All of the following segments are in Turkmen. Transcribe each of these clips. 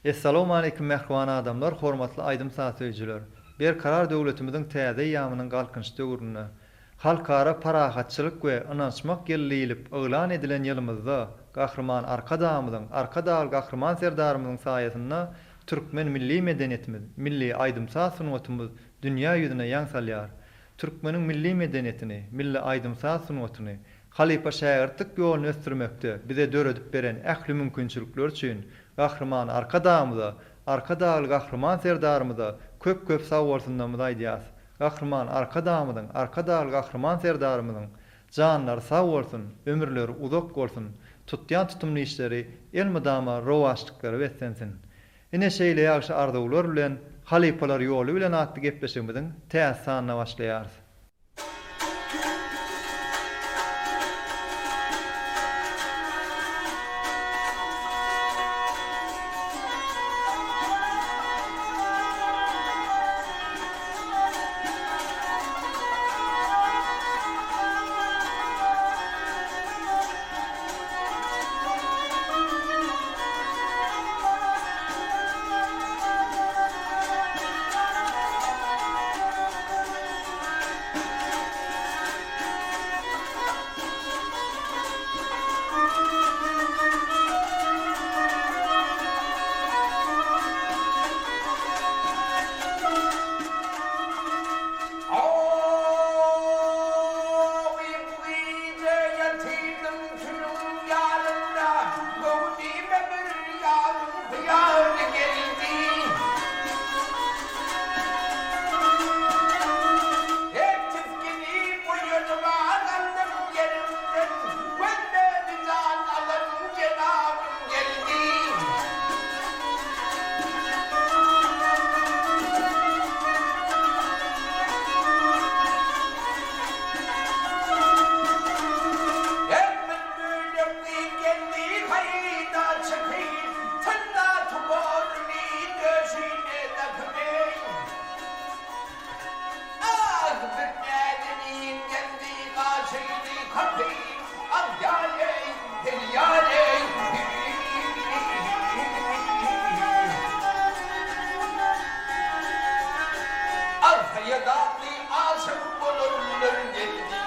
Essalawmaleýkim mähriban adamlar hormatly aýdym saz söýüjiler! Berkarar döwletimiziň täze eýýamynyň Galkynyş döwründe, Halkara parahatçylyk we ynanyşmak ýyly diýlip yglan edilen ýylymyzda Gahryman Arkadagymyzyň, Arkadagly Gahryman Serdarymyzyň saýasynda türkmen milli medeniýetimiz, milli aýdym-saz sungatymyz dünýä ýüzüne ýaň salýar. Türkmeniň milli medeniýetini, milli aýdym-saz sungatyny, halypa-şägirtlik ýoluny ösdürmekde bize döredip beren ähli mümkinçilikleri üçin Gahryman Arkadagymyza, Arkadagly Gahryman Serdarymyza köp-köp sagbolsunlarymyzy aýdýas. Gahryman Arkadagymyzyň, Arkadagly Gahryman Serdarymyzyň janlary sag bolsun, ömürleri uzak bolsun, tutýan tutumly işleri elmydama rowaçlyklara beslensin! Ine şeýle ýagşy arzuwlar bilen Halypalar ýoly bilen atly gepleşigimiziň täze sanyna başlaýarys. Awy bu gije ýatyrdym tünüň ýanynda, Göwnüme bir ýaryň hyýaly geldi. Her tisginip oýanyma galdym ýerimden, Gözlerini jan alan jenabym geldi. Her bir bölek gyz geldi haýda çykyp, Tylla tumaryny döşüne dakyp. Ah, bir näzenin geldi gaşyny kakyp, Ah, ýar-eý, gel ýar-eý. Ah, haýadatly aşyk bolanlar geldi,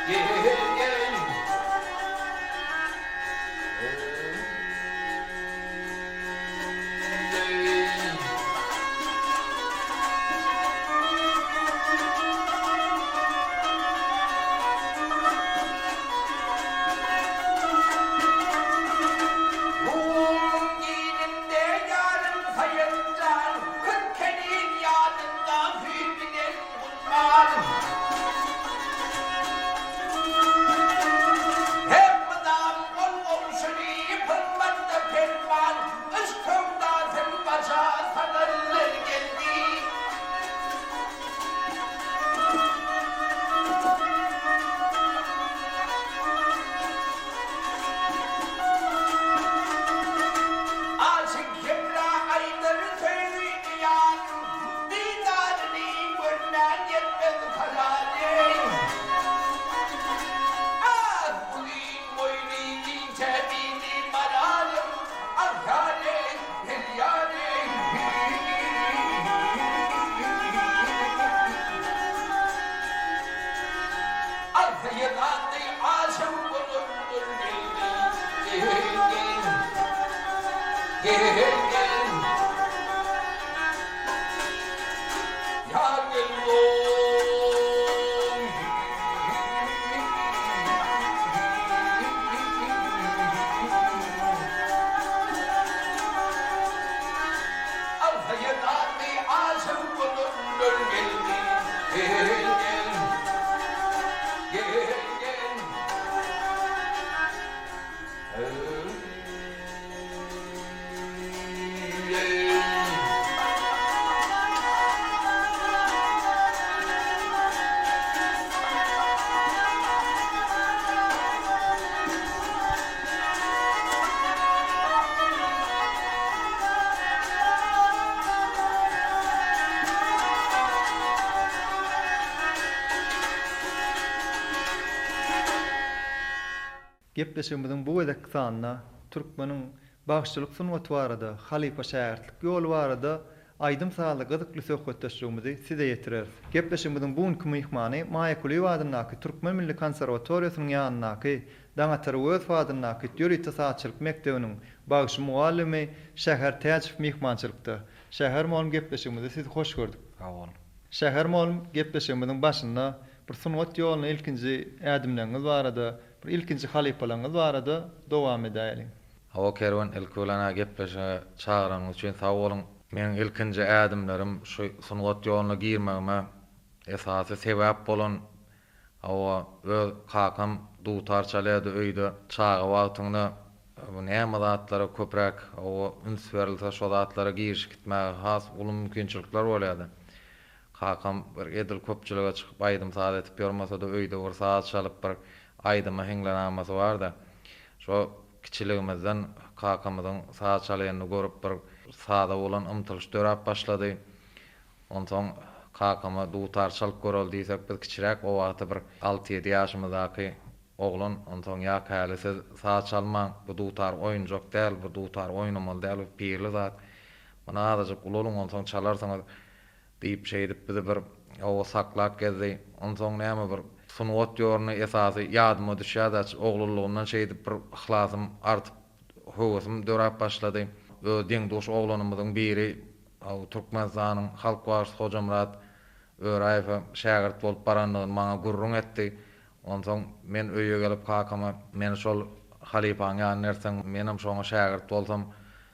Gel, gel. Gumuň ininde ýarym saýanjan, Kürkeniň ýanynda hüýr bilen gulman. Her mydam gol gowşuryp hylmatda perman, Yşk söwdasyn başa salanlar geldi. Aşyk Hemra aýdar söýgini ýarym, Didaryny görmän ýetmez kararym. Ah, uzyn boýly inçe billi maralym, Ah, ýar-eý, gel ýar-eý. Ah, ýylandy aşyk bolanlar geldi, Gel, gel, gel, gel. Ýar gel oý. Ah, ýylandy aşyk bolanlar geldi, Gel, gel, gel, gel. Gepleşigimiziň bu gezekki sanynda. türkmeniň bagşyçylyk sungaty barada, halypa-şägirtlik ýoly barada aýdym-sazly gyzykly söhbetdeşligimizi size ýetireris. Gepleşigimiziň bu günki myhmany Maýa Kulyýewa adyndaky Türkmen milli konserwatoriýasynyň ýanyndaky Daňatar Öwezow adyndaky ýörite sazçylyk mekdebiniň bagşy mugallymy Şäher Täjow myhmançylykda. Şäher mugallym gepleşigimizde sizi hoş gördük. Sag boluň. Şäher mugallym gepleşigimiziň başynda bir sungat ýoluna ilkinji ädimleriňiz barada, bir ilkinji halypalaryňyz barada dowam edäýeliň. Hawa Kerwen ilki bilen-ä gepleşige çagyranyňyz üçin sag boluň. Meniň ilkinji ädimlerim şu sungat ýoluna girmegime esasy sebäp bolan hawa öz kakam dutar çalýardy öýde çaga wagtyňda näme zatlara köpräk hawa üns berilse şo zatlara girişip gitmäge has uly mümkinçilikler bolýardy. Kakam bir edil köpçülige çykyp aýdym-saz edip ýörmese-de öýde bir saz çalyp bir aýdyma hiňlenamasy bardy. Şo kiçiligimizden kakamyzyň saz çalýanyny görüp bir saza bolan ymtylyş döräp başlady. Onsoň kakama dutar çalyp göreli diýsek biz kiçiräk o wagty bir alty-ýedi ýaşymyzdaky oglan onsoň ýa häli siz saz çalmaň bu dutar oýunjak däl bu dutar oýnamaly däl bu pirli zat muny azajyk ulalyň onsoň çalarsyňyz Diýip, şeýdip bizi bir oba saklap gezdi. Onsoň näme bir sungat ýoluny esasy ýadyma düşýär-dä, oglanlygymdan şeýdip bir yhlasym artyp, höwesim döräp başlady. Öz deň-duş oglanymyzyň biri Türkmenistanyň halk bagşysy Hojamyrat Öräýewe şägirt bolup barandygyny maňa gürrüň etdi. Onsoň men öýe gelip kakama, Meni şol halypaň ýanyna ertseň, menem şoňa şägirt bolsam,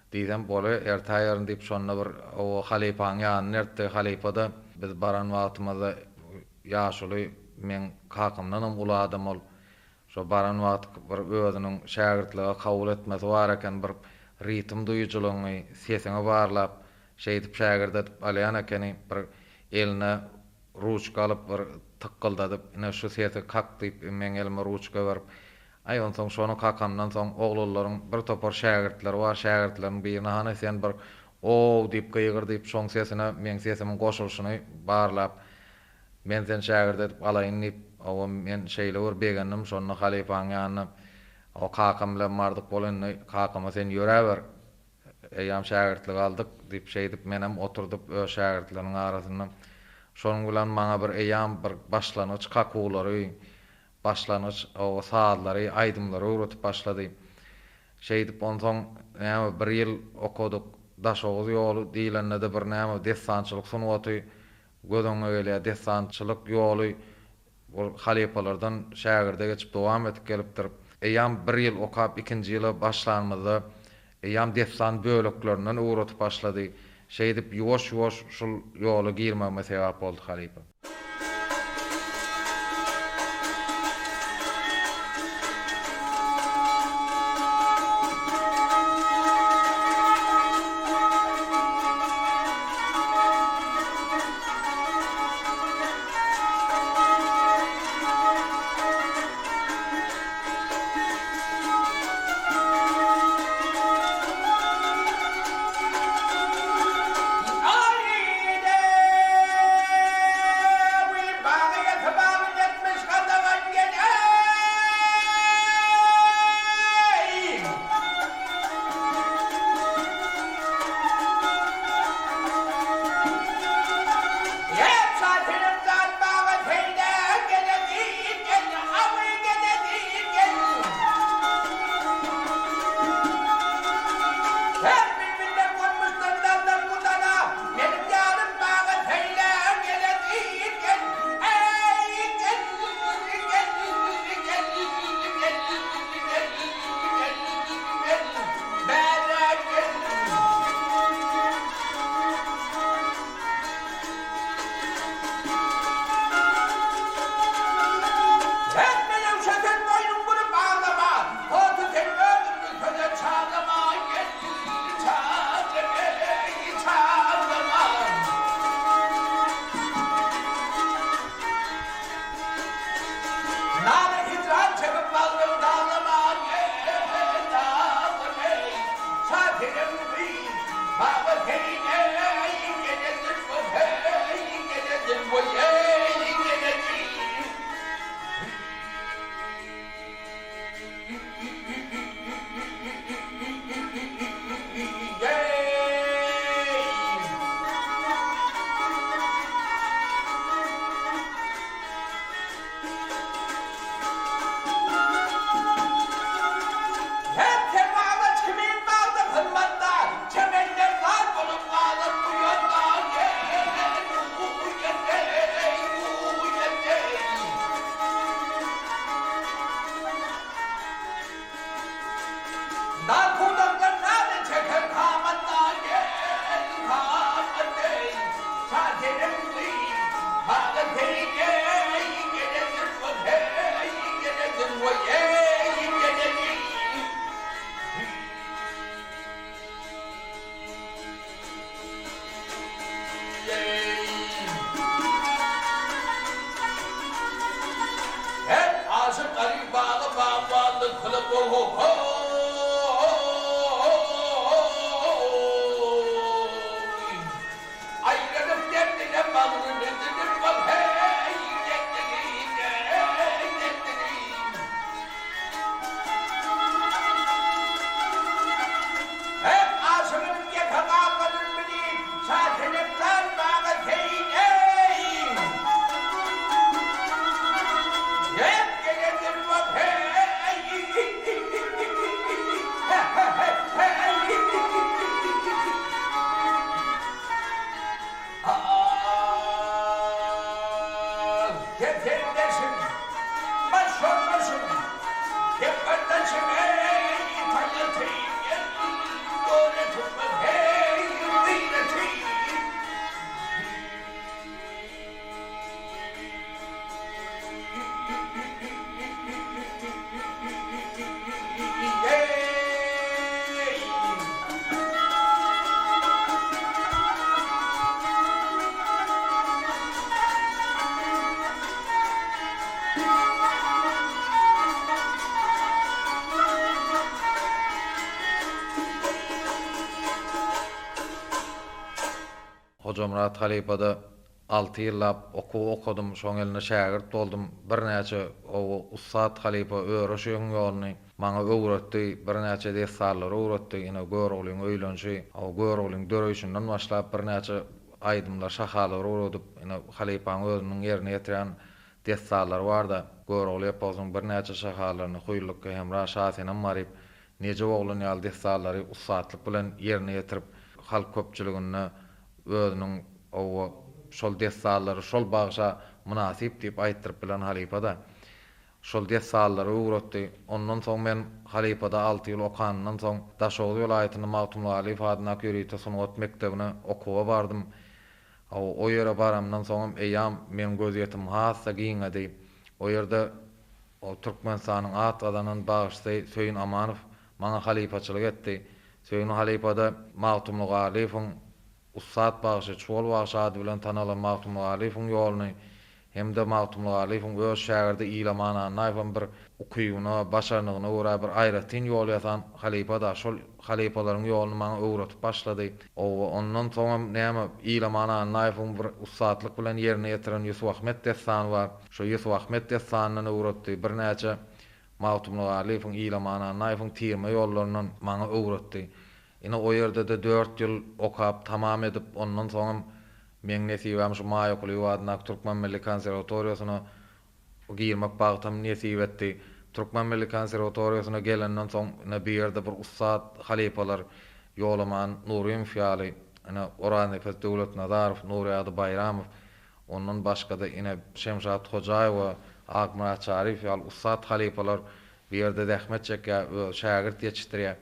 Diýsem, Boly, ertäýerin diýip, şonda bir o halypaň ýanyna ertdi. Halypa-da biz baran wagtymyzda ýaşuly, meň kakamdanam uly adam ol. Şo baran wagty bir özüniň şägirtlige kabul etmesi bar eken, bir ritm duýujylygyňy, sesiňi barlap, şeýdip şägirt edip alýan ekeni. Bir eline ruçka alyp, bir tykgyldadyp, ine şu sesi kak diýip, meň elime ruçka berip, Aý, onsoň şony kakamdan soň oglanlaryň bir topar şägirtleri bar, şägirtleriniň birine hany sen bir o-ow diýip gygyr diýip, şoň sesine meň sesimiň goşulyşyny barlap, men seni şägirt edip alaýyn diýip, hawa, men şeýle bir begendim, şonda halypaň ýanyna, hawa, kakam bilen bardyk, bol indi kakama sen ýöräber, eýýäm şägirtlige aldyk diýip, şeýdip menem oturdyp öz şägirtleriniň arasynda. Şonuň bilen maňa bir eýýäm bir başlangyç kakuwlary, Başlangyç oba sazlary, aýdymlary öwretip başlady. Şeýdip onsoň näme bir ýyl okadyk. Daşoguz ýoly diýlende-de bir näme dessançylyk sungaty göz öňüňe gelýär. Dessançylyk ýoly ol halypalardan şägirde geçip dowam edip gelipdir. Eýýäm bir ýyl okap ikinji ýyla başlanymyzda eýýäm dessan böleklerinden öwretip başlady. Şeýdip ýuwaş-ýuwaş şul ýola girmegime sebäp boldy halypa. Nar pudaklar nada çeker kamatda gel kamat eý Şasenem gyz maňa seýdeý geledir ol heý geledir oý eý geledir. Her aşyk garyp bagy bagbanlyk kylyp o-ho-ho-oý! Aýralyk derdine bagryny dilip ol heý derdini, eý derdini. Her aşygyň ýeke galganyn bilip, Şasenemler maňa seýleý. Ýek gelendir bu Ah, kependeşim, baş ýoldaşym, kepbendeşim, eý, taýatym, gel, döwletimiz, heý, gyýratym. Hojamyrat halypada Alty ýyllap okuw okadym, şoň elinde şägirt boldum. Birnäçe gowy ussat halypa Öre şyhyň ýoluny maňa öwretdi, birnäçe dessanlary öwretdi. Ine, Göroglyň öýlenişi, Göroglyň döreýşinden başlap birnäçe aýdymlar, şahalary öwredip, ine, halypaň özüniň ýerine ýetirýän dessanlary bar-da. Görogly eposynyň birnäçe şahalaryny, Huýlukka Hemra, Şasenem baryp, Nejep oglan ýaly dessanlary ussatlyk bilen ýerine ýetirip, halk köpçüliginde özüniň oba şol dessanlary şol bagşa mynasyp diýip aýtdyryp bilen halypa-da. Şol dessanlary öwretdi. Ondan soň men halypada alty ýyl okanymdan soň Daşoguz welaýatynda Magtymguly Alyýew adyndaky ýörite sungat mekdebine okuwa bardym. Hawa, o ýere baramdan soňam eýýam meň gözýetimim has-da giňedi. O ýerde Türkmenistanyň at gazanan bagşysy Söýün Amanow maňa halypaçylyk etdi. Söýün halypada Magtymguly Garlyýewiň ussat bagşy, Çuwal bagşy ady bilen tanalan Magtymguly Garlyýewiň ýoluny hem-de Magtymguly Garlyýewiň öz şägirdi Ilaman Annaýewem bir ukybyna, başarnygyna görä bir aýratyn ýol ýasan halypa-da, şol halypalaryň ýoluny maňa öwretip başlady. Oba, ondan soňam näme, Ilaman Annaýewiň bir ussatlyk bilen ýerine ýetiren Ýusup-Ahmet dessany bar. Şo Ýusup-Ahmet dessanyndan öwretdi. Birnäçe Magtymguly Garlyýewiň, Ilaman Annaýewiň tirme ýollaryndan maňa öwretdi. Ine, o ýerde-de dört ýyl okap, tamam edip, ondan soňam meň nesibäm şu Maýa Kulyýewa adyndaky Türkmen milli konserwatoriýasyna girmek bagtam nesip etdi. Türkmen milli konserwatoriýasyna gelenden soň, ine, bu ýerde bir ussat halypalar, Ýolaman Nurymow ýaly, ine, Oraznepes Döwletnazarow, Nurýagdy Baýramow, ondan başga-da, ine, Şemşat Hojaýewa, Akmyrat Çaryýew ýaly ussat halypalar Bu ýerde zähmet çekýär, öz şägirt ýetişdirýär.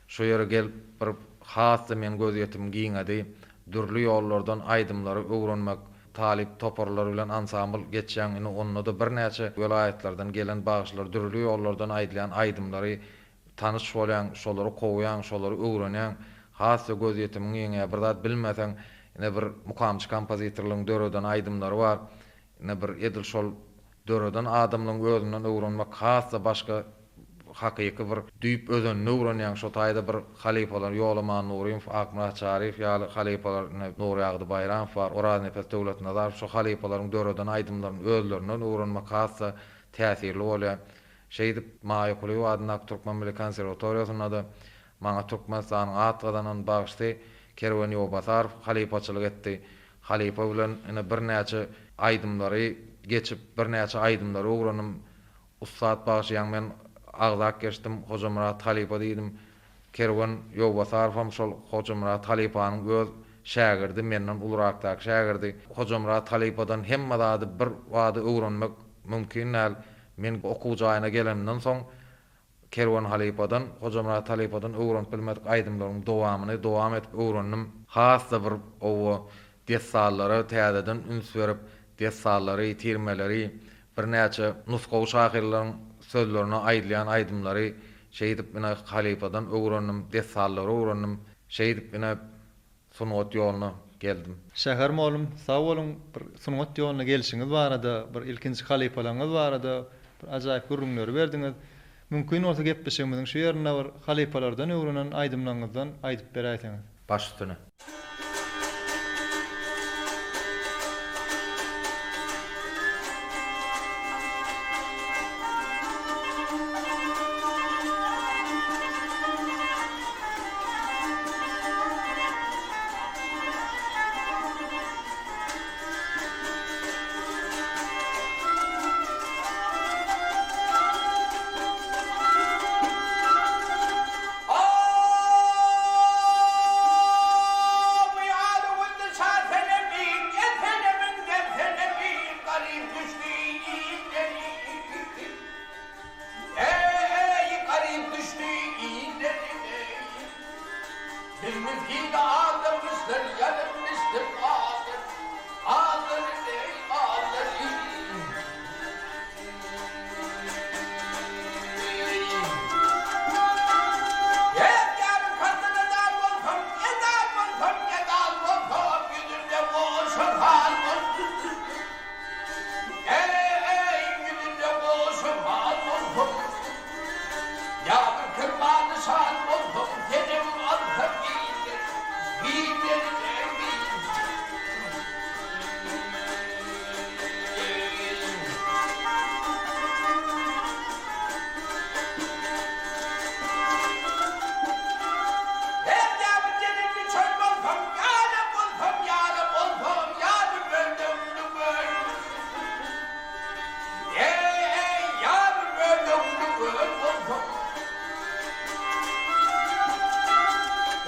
Şu ýere gelip bir has-da meň gözýetimim giňedi. Dürli ýollardan aýdymlary öwrenmek, talyp toparlary bilen ansambl geçýäň, indi onda-da birnäçe welaýatlardan gelen bagşylar dürli ýollardan aýdylýan aýdymlary tanyş bolýaň, şolary kowýaň, şolary öwrenýäň. Has-da gözýetimiň giňeýär. Bir zat bilmeseň, ine bir mukamçy kompozitorlaryň döreden aýdymlary bar. Ine bir edil şol döreden adamlaň özünden öwrenmek has-da başga hakyky bir düýp özenini öwrenýäň şo taýda bir halypalar Ýolaman Nurymow, Akmyrat Çaryýew ýaly halypalar ine Nurýagdy Baýramow bar, Oraznepes Döwletnazarow şo halypalaryň döreden aýdymlaryny özlerinden öwrenmek has-da täsirli bolýar. Şeýdip Maýa Kulyýewa adyndaky Türkmen milli konserwatoriýasynda-da maňa Türkmenistanyň at gazanan bagşysy Kerwen Ýowbasarow halypaçylyk etdi. Halypa bilen ine birnäçe aýdymlary geçip, birnäçe aýdymlary öwrendim. Ussat bagşy ýaňy men agzap geçdim, Hojamyrat halypa diýdim. Kerwen Ýowbasarowam şol Hojamyrat halypanyň öz şägirdi, menden ulurakdaky şägirdi. Hojamyrat halypadan hemme zady bir bada öwrenmek mümkin däl. Men okuw jaýyna gelenimden soň. Kerwen halypadan, Hojamyrat halypadan öwrenip bilmedik aýdymlarymyň dowamyny dowam edip öwrendim. Has-da bir oba dessanlara täzeden üns berip, dessanlary, tirmeleri, birnäçe nusgawy şahyrlaryň sözlerine aýdylýan aýdymlary şeýdip ine halypadan öwrendim, dessanlary öwrendim. Şeýdip ine sungat ýoluna geldim. Şäher mollum sag boluň bir sungat ýoluna gelşiňiz barada bir ilkinji halypalaryňyz barada bir ajaýyp gürrüňleri berdiňiz. Mümkin bolsa gepleşigimiziň şu ýerinde bir halypalardan öwrenen aýdymlaryňyzdan aýdyp beräýseňiz. Baş üstüne. Eý, garyp düşdi illerine, Bir misgin adamyşdyr, ýarymyşdyr adyr, Adyr, eý, adyr. Her ýarym kastyna dal bolsam, Edal bolsam, edal bolsam, Ýüzümde goşa hal bolsun. Eý, ýüzünde goşa mal bolsam, Ýa bir kirmany şal bolsam, Senem alsam gider, gider, eý. Her ýa bir jedelli çöl bolsam, Ýarym bolsam, ýarym bolsam, Ýa bir bölegini göl. Eý, ýa bir bölegini göl bolsam.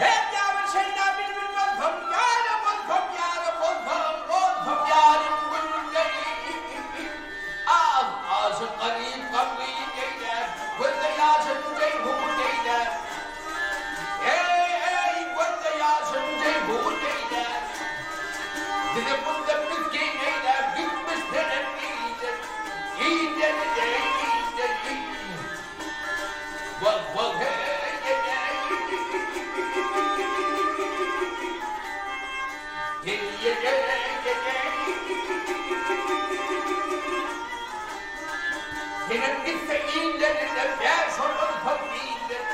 Her ýa bir şeýda bilbil bolsam, Ýarym bolsam, ýarym bolsam, Bolsam ýarym gülleri. Ah, aşyk garyp gamgyn eýlär, Gözde ýaşyn jeýhun eýlär. Eý, gözde ýaşyn jeýhun eýlär. Bizi mundan misgin eýläp gitmiş senem ilden, Ilden, eý, ilden, Wah, wah, heý, eý, Senem gitse illerine bäş olansoň ilden,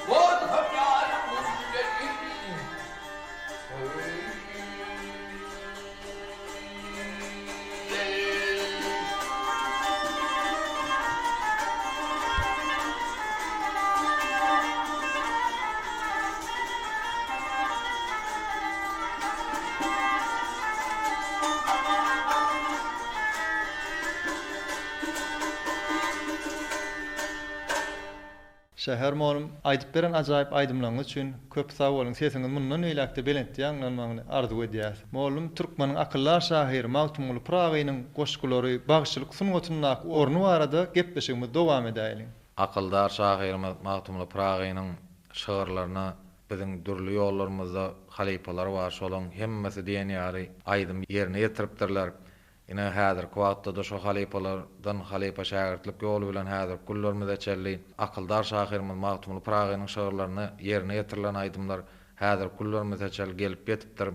Bolsam ýarym günleri. Şäher mollum, aýdyp beren ajaýyp aýdymlaryňyz üçin köp sag boluň, sesiňiz mundan beýläkde belentde ýaňlanmagyny arzuw edýäs. Mollum, türkmeniň akyldar şahyry Magtymguly Pyragynyň goşgulary, bagşylyk sungatyndaky orny barada gepleşigimizi dowam edäýeliň. Akyldar şahyrymyz Magtymguly Pyragynyň şygyrlaryna biziň dürli ýollarymyzda halypalar bar, şolaň hemmesi diýen ýaly aýdym ýerine ýetiripdirler. Ine, häzirki wagtda-da şo halypalardan halypa-şägirtlik ýoly bilen häzirki günlerimize çenli akyldar şahyrymyz Magtymguly Pyragynyň şygyrlaryna ýerine ýetirilen aýdymlar häzirki günlerimize çenli gelip ýetipdir.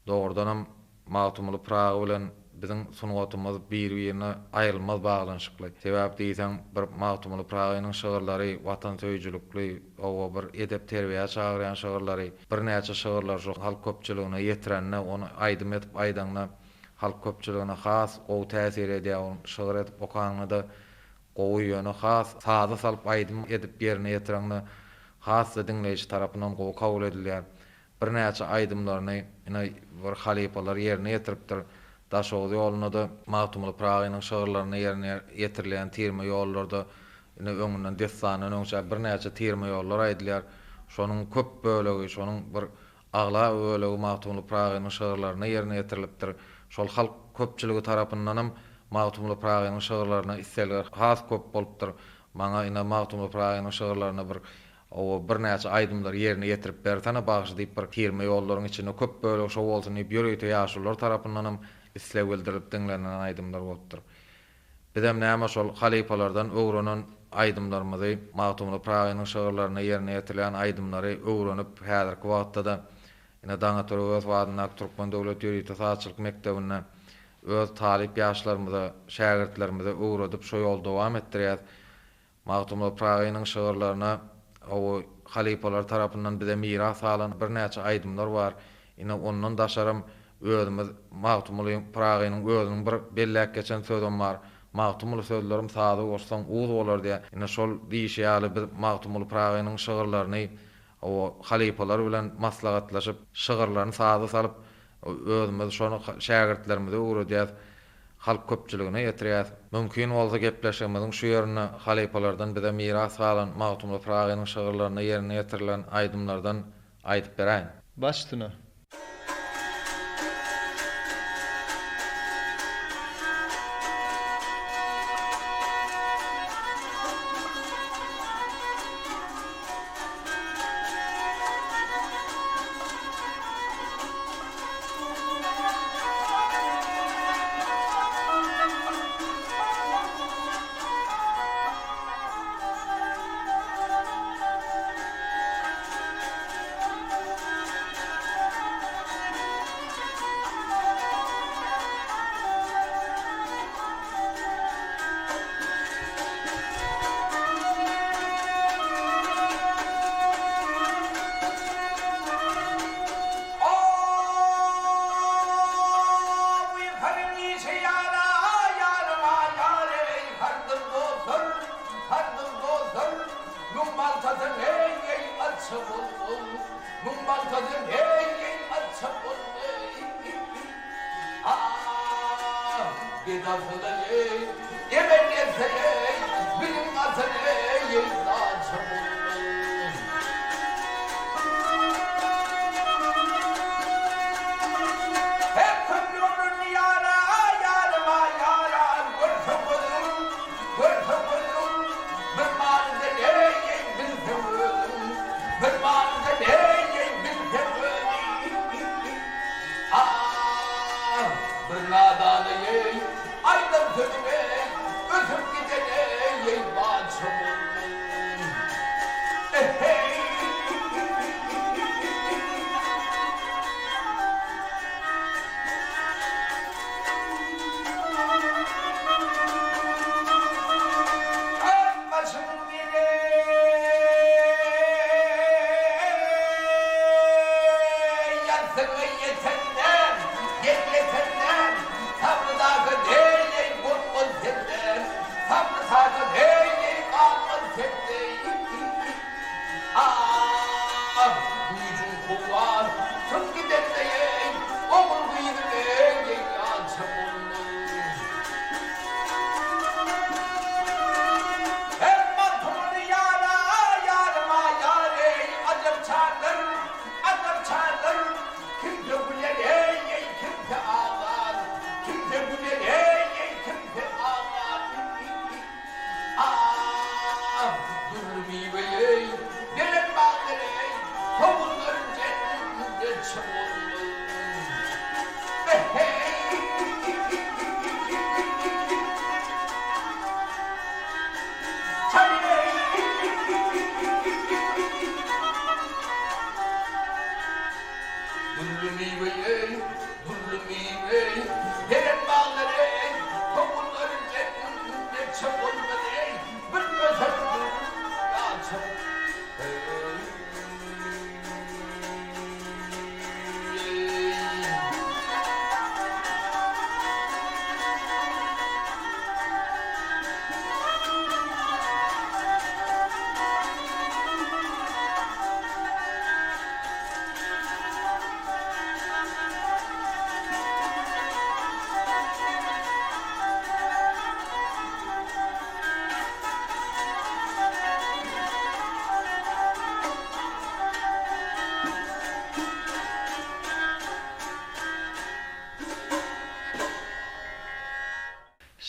Dogrudanam, Magtymguly Pyragy bilen biziň sungatymyz biri-birine aýrylmaz baglanyşykly. Sebäp diýseň, bir Magtymguly Pyragynyň şygyrlary watansöýüjilikli, oba bir edep-terbiýä çagyrýan şygyrlary, birnäçe şygyrlary şu halk köpçüligine ýetirende, ony aýdym edip aýdaňda, halk köpçüligine has gowy täsir edýär, ony şygyr edip okaňda-da gowy, ýöne has saza salyp aýdym edip ýerine ýetireňde has-da diňleýji tarapyndan gowy kabul edilýär. Birnäçe aýdymlaryny ine bir halypalar ýerine ýetiripdir. Daşoguz ýolunda-da Magtymguly Pyragynyň şygyrlaryna ýerine ýetirilýän tirme ýollarda ine öňünden dessandan öňçä birnäçe tirme ýollar aýdylýar. Şonuň köp bölegi, şonuň bir aglaba bölegi Magtymguly Pyragynyň şygyrlaryna ýerine ýetirilipdir. Şol halk köpçüligi tarapyndanam Magtymguly Pyragynyň şygyrlaryna islegler has köp bolupdyr. Maňa ine Magtymguly Pyragynyň şygyrlaryna bir oba birnäçe aýdymlary ýerine ýetirip bersene bagşy diýip bir tirme ýollaryň içinde köp bölegi şo bolsun diýip ýörite ýaşulular tarapyndanam isleg bildirilip diňlenilen aýdymlar bolupdyr. Bizem näme şol halypalardan öwrenen aýdymlarymyzy, Magtymguly Pyragynyň şygyrlarynda ýerine ýetirilen aýdymlary öwrenip, häzirki wagtda-da ine Daňatar Öwezow adyndaky Türkmen döwlet ýörite sazçylyk mekdebinde öz talyp ýaşlarymyza, şägirtlerimize öwredip şo ýoly dowam etdirýäs. Magtymguly Pyragynyň şygyrlaryna hawa halypalar tarapyndan bize miras galan birnäçe aýdymlar bar. Ine ondan daşaram özümiz Magtymguly Pyragynyň özüniň bir belläp geçen sözem bar. Magtymguly sözlerim saza goşsaň uz bolar diýýär. Ine şol diýşi ýaly biz Magtymguly Pyragynyň şygyrlaryny hawa halypalar bilen maslahatlaşyp şygyrlaryny saza salyp özümiz şony şägirtlerimize öwredýäs. Halk köpçüligine ýetirýäs. Mümkin bolsa gepleşigimiziň şu ýerinde halypalardan bize miras galan Magtymguly Pyragynyň şygyrlarynda ýerine ýetirilen aýdymlardan aýdyp beräýiň. Baş üstüne.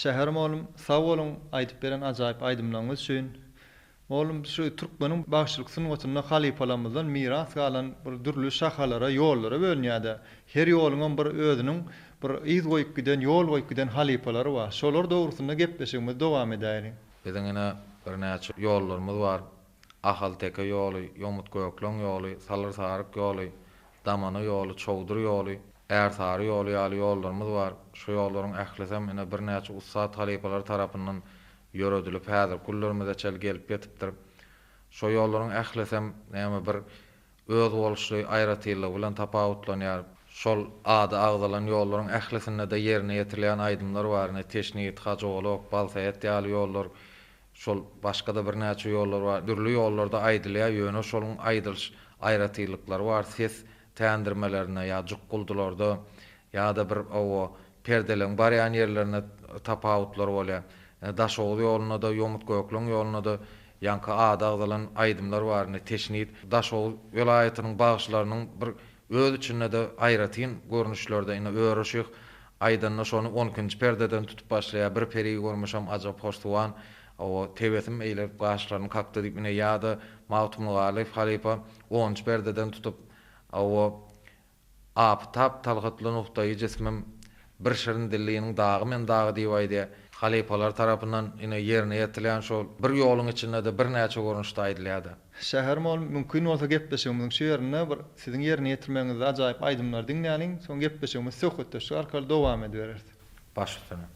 Şäher mollum sag boluň aýdyp beren ajaýyp aýdymlaryňyz üçin. Mollum şu türkmeniň bagşylyk sungatynda halypalarymyzdan miras galan bir dürli şahalara ýollara bölünýärde. Her ýoluňam bir özüniň bir yz goýup giden ýol goýup giden halypalary bar. Şolar dogrusynda gepleşigimizi dowam edäýeliň. Biziň ine birnäçe ýollarymyz bar. Ahal-teke ýoly, Ýomut-Gökleň ýoly, Salyr-Saryk ýoly, Damana ýoly, Çowdur ýoly, Ärsary ýoly ýaly ýollarymyz bar. Şu ýollaryň ählisem ine birnäçe ussat halypalar tarapyndan ýöredilip häzirki günlerimize çenli gelip ýetipdir. Şo ýollaryň ählisem näme bir özboluşly aýratynlygy bilen tapawutlanýar. Şol ady agzalan ýollaryň ählisinde-de ýerine ýetirilýän aýdymlar bar. Ine Teşnit, Hajygolak, Balsaýat ýaly ýollar, şol başga-da birnäçe ýollar bar. Dürli ýollarda aýdylýar, ýöne şoluň aýdylyş aýratynlyklary bar. Ses tändirmelerinde ýa jukguldylarda ýa-da bir oba perdeleň barýan ýerlerinde tapawutlar bolýar. Ine, Daşoguz ýolunda-da, Ýomut-Gökleň ýolunda-da ýaňky ady agzalan aýdymlar bar. Ine, Teşnit, Daşoguz welaýatynyň bagşylarynyň bir öz içinde-de aýratyn görnüşlerde, ine, Öre şyh aýdanda şony on ikinji perdeden tutup başlaýar, Bir peri görmüşem ajap hoşsuwan, oba, tebesim eýlenip gaşlaryny kakdy diýip, ine, ýa-da Magtymguly Garlyýew halypa onunjy perdeden tutup, oba, Apytap talhatly nuhtaýy jismim, Bir şirin dilliniň dagy men dagy diýip aýdýar. Halypalar tarapyndan ine ýerine ýetirilýän şol bir ýoluň içinde-de birnäçe görnüşde aýdylýar-da. Şäher mol, mümkin bolsa gepleşigimiziň şu ýerinde bir siziň ýerine ýetirmegiňizde ajaýyp aýdymlary diňläliň, soň gepleşigimizi söhbetdeşlik arkaly dowam edibereris. Baş üstüne.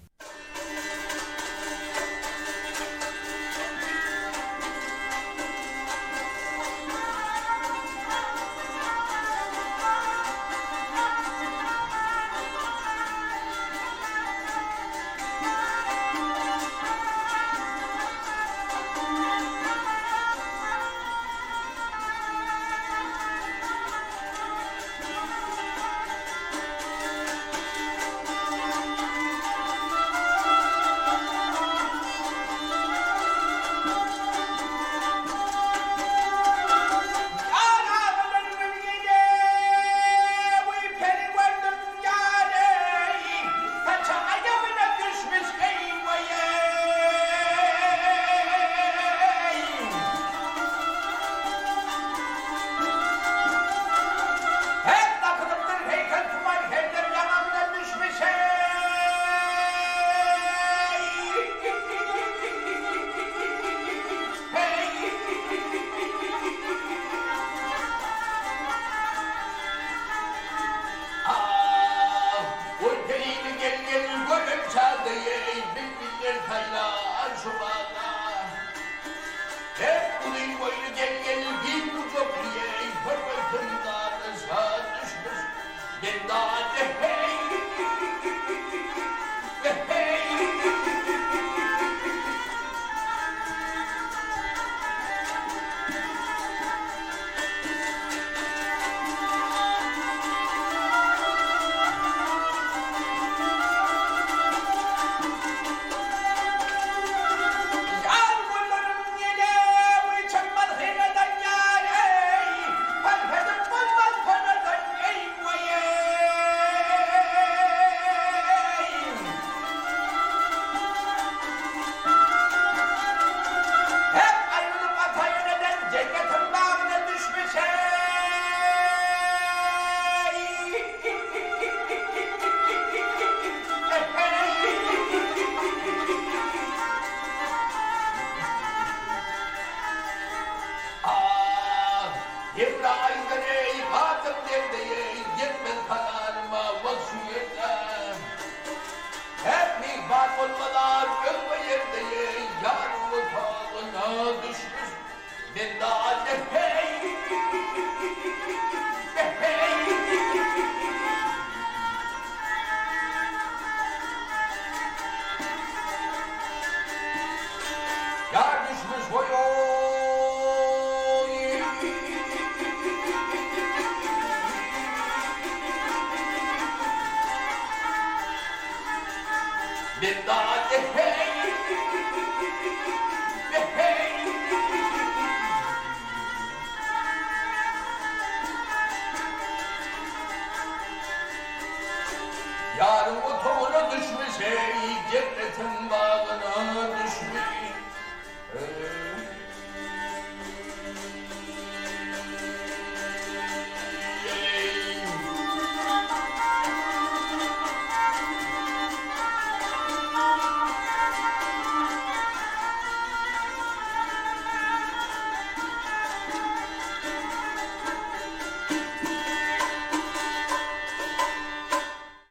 Ýaryň otagyna düşmüş eý, jennetiň bagyna düşmüş.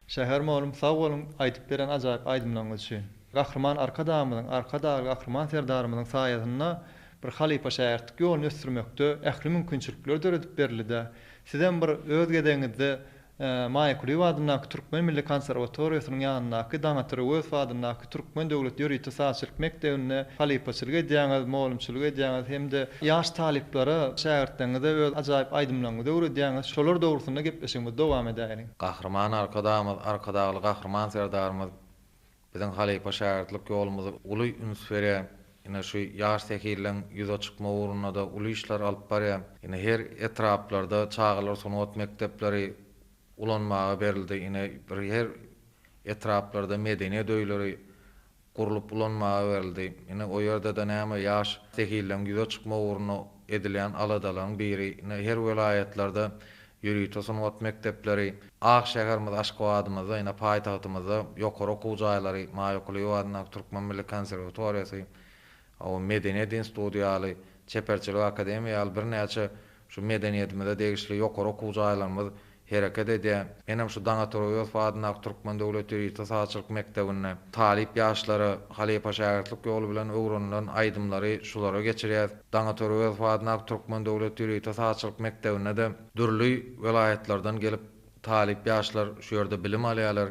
Şäher mugallym sag boluň aýdyp beren ajaýyp aýdymlaryňyz üçin. Gahryman Arkadagymyzyň, Arkadagly Gahryman Serdarymyzyň saýasynda bir halypa-şägirtlik ýoluny ösdürmekde ähli mümkinçilikler döredip berildi-dä. Sizem bir öz gezegiňizde Maýa Kulyýewa adyndaky Türkmen milli konserwatoriýasynyň ýanyndaky Daňatar Öwezow adyndaky Türkmen döwlet ýörite sazçylyk mekdebinde halypaçylyk edýäňiz, mugallymçylyk edýäňiz hem-de ýaş talyplara, şägirtleriňize öz ajaýyp aýdymlaryňyzy öwredýäňiz. Şolar dogrusynda gepleşigimizi dowam edäýeliň. Gahryman Arkadagymyz, Arkadagly Gahryman Serdarymyz biziň halypa-şägirtlik ýolumyza uly üns berýär. Ine, şu ýaş zehinleň ýüze çykmagy ugrunda-da uly işler alyp barýar. Ine, her etraplarda çagalar sungat mekdepleri ulanmaga berildi. Ine, bir her etraplarda medeniýet öýleri gurlup ulanmaga berildi. Ine, o ýerde-de näme, ýaş zehinleň ýüze çykmagy ugrunda edilýän aladalaryň biri. Ine, her welaýatlarda ýörite sungat mekdepleri, ak şäherimiz Aşgabadymyzda, ine, paýtagtymyzda ýokary okuw jaýlary, Maýa Kulyýewa adyndaky Türkmen milli konserwatoriýasy, Medeniýet instituty ýaly, Çeperçilik akademiýa ýaly birnäçe şu medeniýetimize degişli ýokary okuw jaýlarymyz hereket edýär. Menem şu Daňatar Öwezow adyndaky Türkmen döwlet ýörite sazçylyk mekdebinde talyp ýaşlara halypa-şägirtlik ýoly bilen öwrenilen aýdymlary şulara geçirýäs. Daňatar Öwezow adyndaky Türkmen döwlet ýörite sazçylyk mekdebinde-de dürli welaýatlardan gelip talyp ýaşlar şu ýerde bilim alýarlar.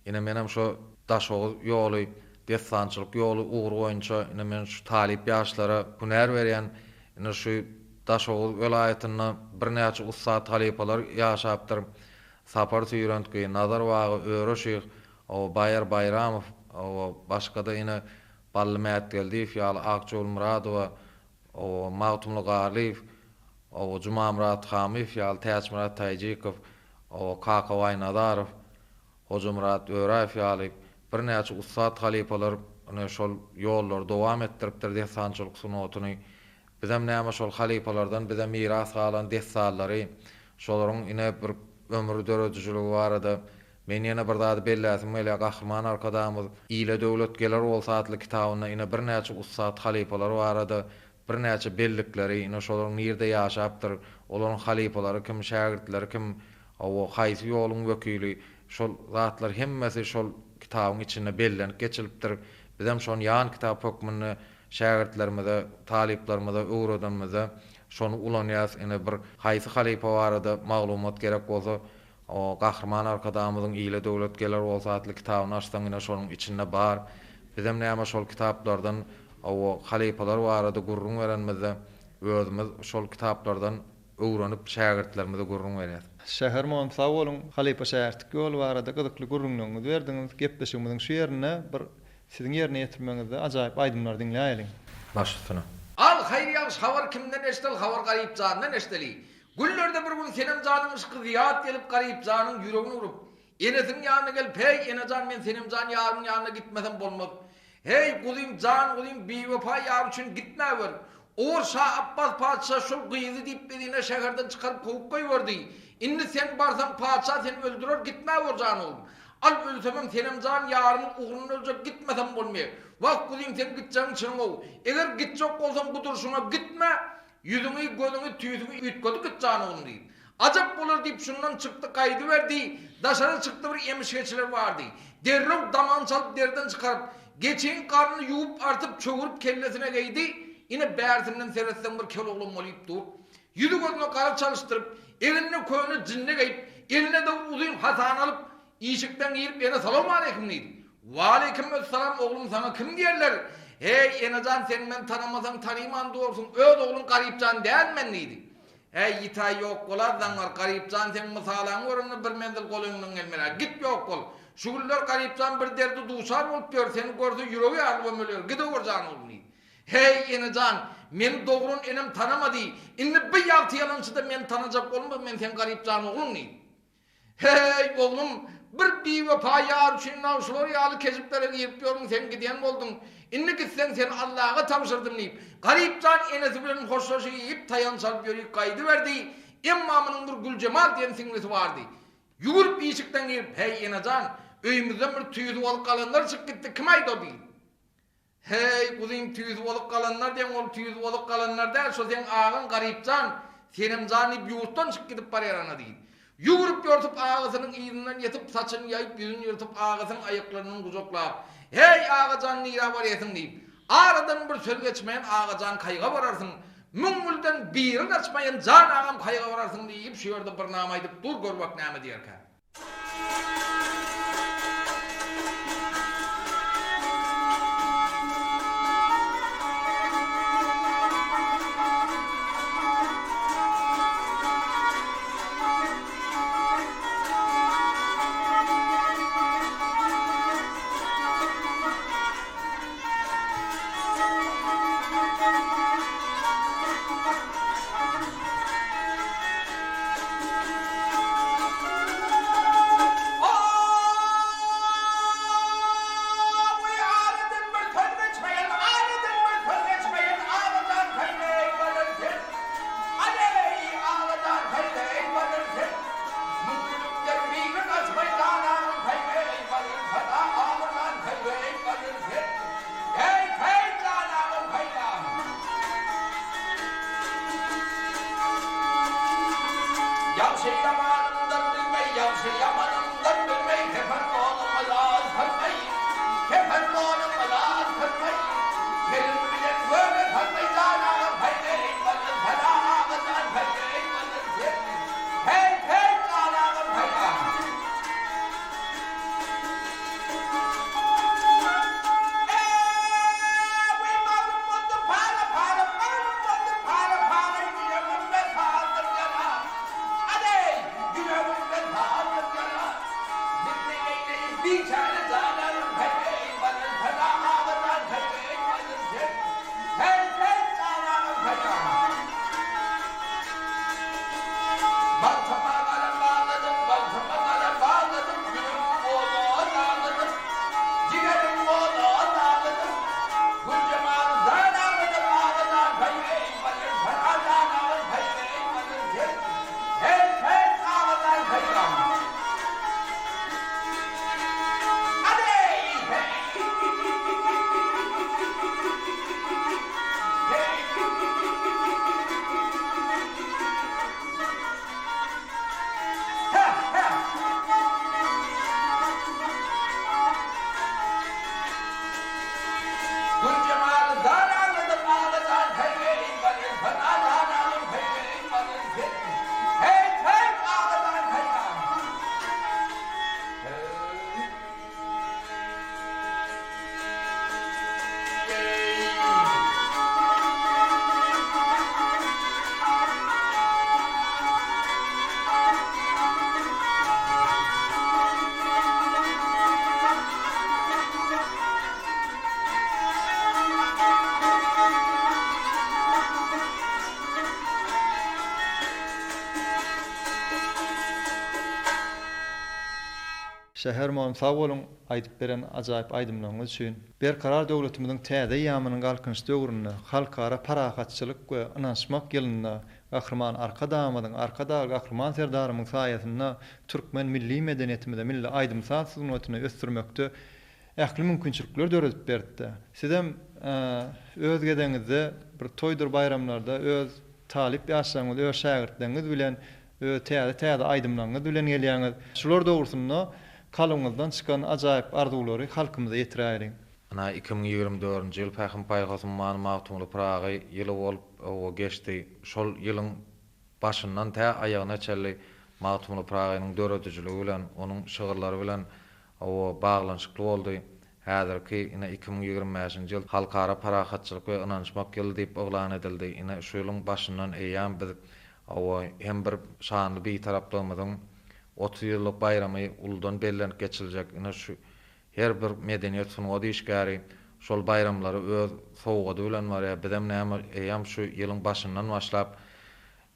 Ine menem şo Daşoguz ýoly, dessançylyk ýoly ugry boýunça ine men şu talyp ýaşlara hünär berýän. Ine şu Daşoguz welaýatynda birnäçe ussat halypalar ýaşapdyr. Sapar Süýrentgi, Nazar Bagy, Öre şyh, Baýar Baýramow, başga-da ine Bally Mätgeldiýew ýaly, Akja Gulmyradowa, Magtymguly Garlyýew, Jumamyrat Hamyýew ýaly, Täçmyrat Täjikow, Kakabaý Nazarow, Hojamyrat Öräýew ýaly birnäçe ussat halypalar ine şol ýollary dowam etdiripdir dessançylyk sungatyny. Bizem näme şol halypalardan bize miras galan dessanlary, şolaryň ine bir ömri döredijiligi barada men ýene bir zady belläsim gelýär Gahryman Arkadagymyz Ile döwlet geler bolsa atly kitabynda ine birnäçe ussat halypalar barada birnäçe bellikleri, ine şolaryň nirde ýaşapdyr, olaryň halypalary kim, şägirtleri kim, hawa, haýsy ýoluň wekili, şol zatlar hemmesi şol kitabyň içinde bellenip geçilipdir. Bizem şony ýan kitap hökmünde şägirtlerimize, talyplarymyza öwredenimizde şony ulanýarys. Ine bir haýsy halypa barada maglumat gerek bolsa, Gahryman Arkadagymyzyň Ile döwlet geler bolsa atly kitabyny açsaň ine şonuň içinde bar. Bizem näme şol kitaplardan o halypalar barada gürrüň berenimizde özümiz şol kitaplardan öwrenip şägirtlerimize gürrüň berýäs. Şäher mugallym sag boluň halypa şägirtlik ýoly barada gyzykly gürrüňleriňizi berdiňiz. Gepleşigimiziň şu ýerinde bir siziň ýerine ýetirmegiňizde ajaýyp aýdymlary diňläýeliň. Baş üstüne. Al haýyr ýagşy habar kimden eşdel habar Garypjandan eşdeli. Günlerde bir gün Senemjanyň yşky zyýat gelip Garypjanyň ýüregini urup, enesiniň ýanyna gelip, Heý, enejan, men Senemjan ýarymyň ýanyna gitmesem bolmaz. Heý, guzym, jan guzym, biwepa ýar üçin gitmäwer. Owal şa Apbas patyşa şol gyzy diýip yzyna şäherden çykaryp kowup goýberdi. Indi sen barsaň patyşa seni öldürer, gitmäwer jan oglum. Al ölsemem Senemjan ýarymyň ugrunda öljek gitmesem bolmaýar. Wah, guzym, sen gitjegiň çynyň-ow. Eger gitjek bolsaň bu durşuňa gitme, Ýüzüňi, gözüňi, tüýsüňi üýtgedip git jan oglum diýip. Ajap bolar diýip şundan çykdy gaýdyberdi. Daşary çykdy bir emiş geçiler bardy. Derrew damagyny çalyp derden çykaryp, geçiň garnyny ýuwup artyp çöwrüp kellesine geýdi. Ine bärsinden seretseň bir kel oglan bolyp dur. Ýüzi gözüne gara çalyşdyryp, egnine köne jinne geýip, eline-de uzyn hasany alyp, Işikden girip ene salowmaleýkim diýdi. Waleýkim össalam oglum saňa kim diýerler? Heý enejan sen meni tanamasaň tanyman dursuň öz ogluň Garypjan däl men diýdi. Häý ýitaý ýok bola zaňňar Garypjan seň mysalaňy görende bir menzil golaýyňdan gelmel-ä git ýok bol. Şu günler Garypjan bir derde duçar bolup ýör seni görse ýüregi ýarylybam öler gidewer jan oglum diýdi. Heý enejan meni dogran enem tanamady indi bi ýagty ýalançyda meni tanajak bolmaz men seň Garypjan ogluň diýdi. Heý, oglum, Bir biwepa ýar üçin nagşular ýaly kejiplere girip ýörüň, sen gidýän bolduň. Indi gitseň seni Allaga tabşyrdym diýip, Garyp jan enesi bilen hoşlaşyp, taýanç alyp ýörük gaýdyberdi. Emma munuň bir Güljemal diýen siňlisi bardy. Ýüwürip işikden girip, Heý, ene jan, öýümizden bir tüýsi bozuk galanlar çykyp gitdi, kim aýdy o diýip. Heý, guzym, tüýsi bozuk galanlar diýen ol tüýsi bozuk galanlar däl, şo seň agaň Garypjan, Senemjan diýip ýurtdan çykyp gidip barýar ana diýip. Ýüwürip ýörtüp agasynyň yzyndan ýetip, saçyny ýaýyp, ýüzüni ýyrtyp, agasynyň aýaklaryndan gujaklap, Heý, agajan nirä barýasyň diýip. Aradan bir söz geçmän agajan kaýga bararsyň, Müň gülden birin açmaýan jan agam kaýga bararsyň diýip, şu ýerde bir nama aýdyp dur gör bak näme diýerkä. Ýagşy ýamanyndan bilmeý, ýagşy ýamanyndan bilmeý, Kefen donuma ýaz salmaý, kefen donuma ýaz salmaý, Gelin bilen göge salmaý, jan agam haýleý, balyr sana aga jan haýleý, balyr sen, heý, heý, jan agam haýla. Eý, maglum boldy para-para, maglum boldy para-para, Ýüregimde saldym ýara, Aleý, ýüregimde saldym ýara. Bizni eýleýip biçäre jananym, Heý-eý, barynsana aga jan, Heý-eý, baryn sen, Heý-heý, janagam, heý-a. Bagtyma galam bagladym, bagtyma galam bagladym, Ýüregim oda dagladym, jigerim oda dagladym. Güljemal jan agladym, aga jan, heý-eý, baryr sana jan agam, heý-eý, baryr sen, heý-heý, aga jan, heý-a. Aleý, heý! Şäher mugallym sag boluň aýdyp beren ajaýyp aýdymlaryňyz üçin. Berkarar döwletimiziň täze eýýamynyň Galkynyş döwründe, Halkara parahatçylyk we ynanyşmak ýylynda Gahryman Arkadagymyzyň, Arkadagly Gahryman Serdarymyň saýasynda türkmen milli medeniýetimize, milli aýdym-saz sungatyny ösdürmekde ähli mümkinçilikleri döredip beripdi. Sizem öz gezegiňizde bir toýdur baýramlarda öz talyp ýaşlaryňyz, öz şägirtleriňiz bilen öz täze-täze aýdymlaryňyz bilen gelýäňiz. Şular dogrusynda kalbyňyzdan çykan ajaýyp arzuwlary halkymyza ýetiräýeliň. Ynha, 2024-nji ýyl Pähim-paýhas ummany Magtymguly Pyragy ýyly bolup geçdi. Şol ýylyň başyndan tä aýagyna çenli Magtymguly Pyragynyň döredijiligi bilen, onuň şygyrlary bilen baglanyşykly boldy. Häzirki, ine, 2025-nji ýyl Halkara parahatçylyk we ynanyşmak ýyly diýip yglan edildi. Ine, şu ýylyň başyndan eýýäm biz hem bir şanly Bitaraplygymyzyň 30 ýyllyk baýramy uludan bellenip geçiljek. Ine, şu Her bir medeniýet sungat işgäri şol baýramlara öz sowgady bilen barýar. Bizem näme eýýäm şu ýylyň başyndan başlap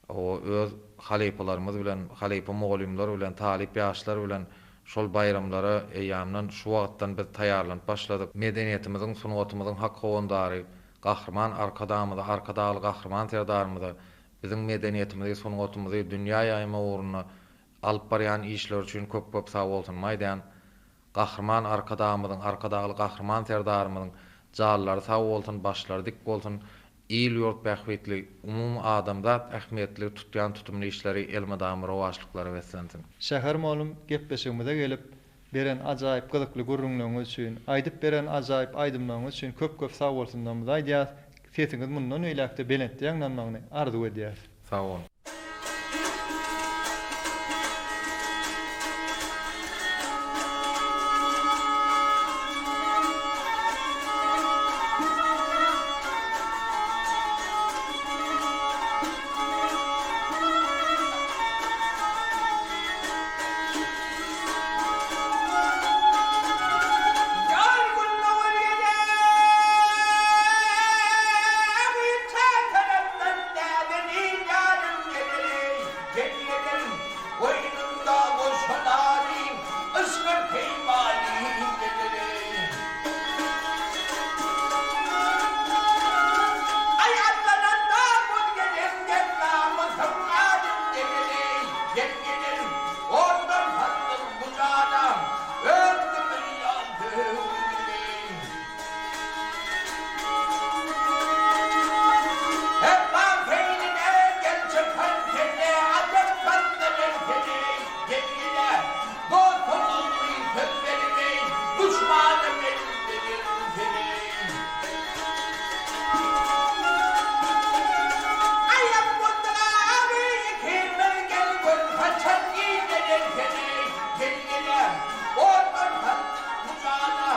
öz halypalarymyz bilen, halypa mugallymlar bilen, talyp ýaşlar bilen Şol baýramlara eýýamdan şu wagtdan biz taýýarlanyp başladyk. Medeniýetimiziň, sungatymyzyň hak howandary Gahryman Arkadagymyza, Arkadagly Gahryman Serdarymyza biziň medeniýetimizi, sungatymyzy dünýä ýaýmak ugrunda alyp barýan işleri üçin köp-köp sagbolsunymy aýdýan. Gahryman Arkadagymyzyň, Arkadagly Gahryman Serdarymyzyň janlary sag bolsun, başlary dik bolsun, il-ýurt bähbitli, umumy adamzat ähmiýetli tutýan tutumly işleri elmydama rowaçlyklara beslensin. Şäher mollum gepleşigimize gelip, beren ajaýyp gyzykly gürrüňleriňiz üçin, aýdyp beren ajaýyp aýdymlaryňyz üçin köp-köp sagbolsunlarymyzy aýdýas, sesiňiz mundan beýläk-de belentde ýaňlanmagyny arzuw edýäs. Sag boluň. Ýar günde bir gezek çartarapdan näzenin ýarym geler-eý, gel geler, goýnumda goşa nalyň, yşgyň peýmany geler-eý. Aý allananda boz gelen gel namysym arym geler-eý, gel geler, Ondan satdym bu jana, öldü bir ýan söýgülim. Emma peýline gel çykan sende, ajap satdym seni, gel gele, Dosta dogry söz bermeý, duşmana bildirin seni. Aýak boldular ikimiz gel gör haçan gideler seni, gel gele, Ondan satdym bu jana,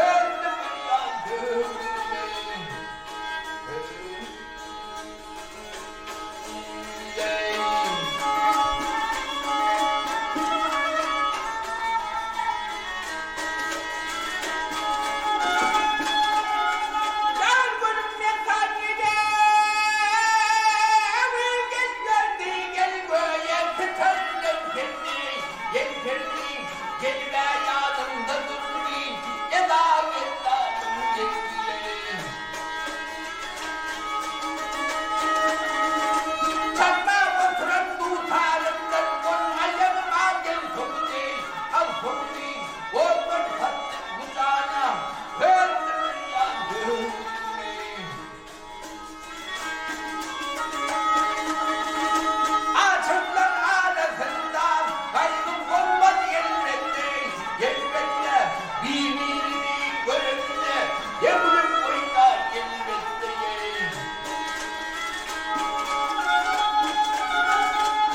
öldü bir ýan söýgülim. Ýar günüm mekan ýene gel geldi gel göýä tütenden pendi gel pendi gelibä ýanymda durdy eda geldadym geldi. Çalmap oturan dutarymdan gol aýagyma gel sokdy, al sokdy, Goldan satdyk bu jana, öldü bir ýan döwdi. Aşyklar arasynda gaýgy bolmaz elbetde, elbetde, bir-birini görende ýeňlip oýnar elbetde.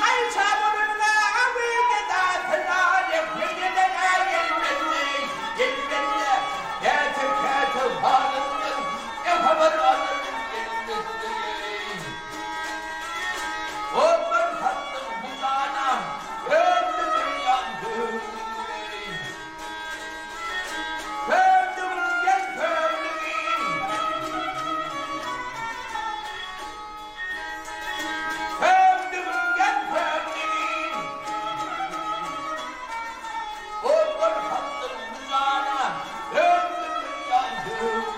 Aýşa bolanyna awy gedasyna rehmet eder-ä elbetde, elbetde, käte-käte halyndan e-habar alar elbetde. Ondan satdyň bu jana, öldü bir ýan söýgüli. Söýdügiň gel söýdügiň. Söýdügiň gel söýdügiň. Ondan satdyň bu jana, öldü bir ýan söýgüli.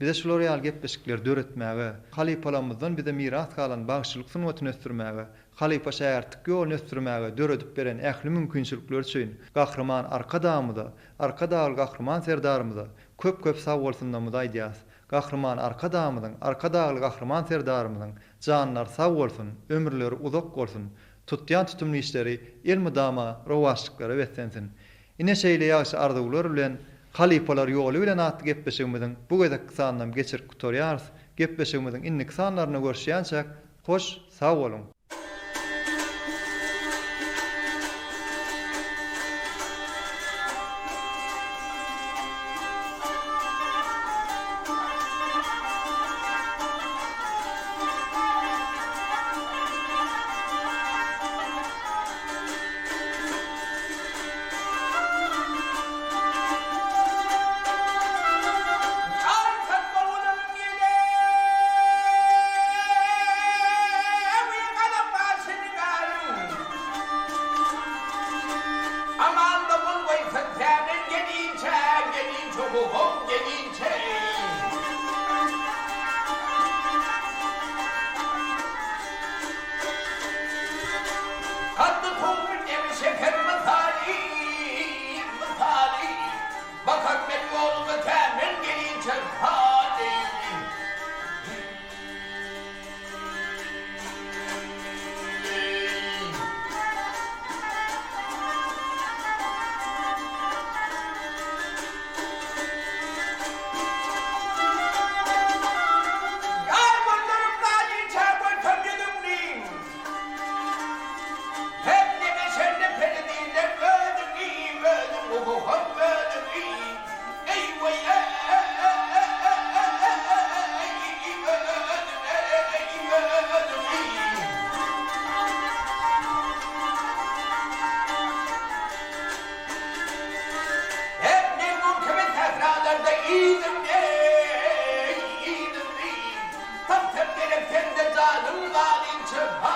Bize şular ýaly gepleşikleri döretmäge, halypalarymyzdan bize miras galan bagşylyk sungatyny ösdürmäge, halypa-şägirtlik ýoluny ösdürmäge döredip beren ähli mümkinçilikleri üçin Gahryman Arkadagymyza, Arkadagly Gahryman Serdarymyza köp-köp sagbolsunlarymyzy aýdýarys. Gahryman Arkadagymyzyň, Arkadagly Gahryman Serdarymyzyň janlary sag bolsun, ömürleri uzak bolsun, tutýan tutumly işleri elmydama rowaçlyklara beslensin! Ine şeýle ýagşy arzuwlar bilen Halypalar ýoly bilen atly gepleşigimiziň bu gezekki sanynam geçirip gutarýarys. Gepleşigimiziň indiki sanlarynda görüşýänçäk hoş sag boluň! Zalim zalymça.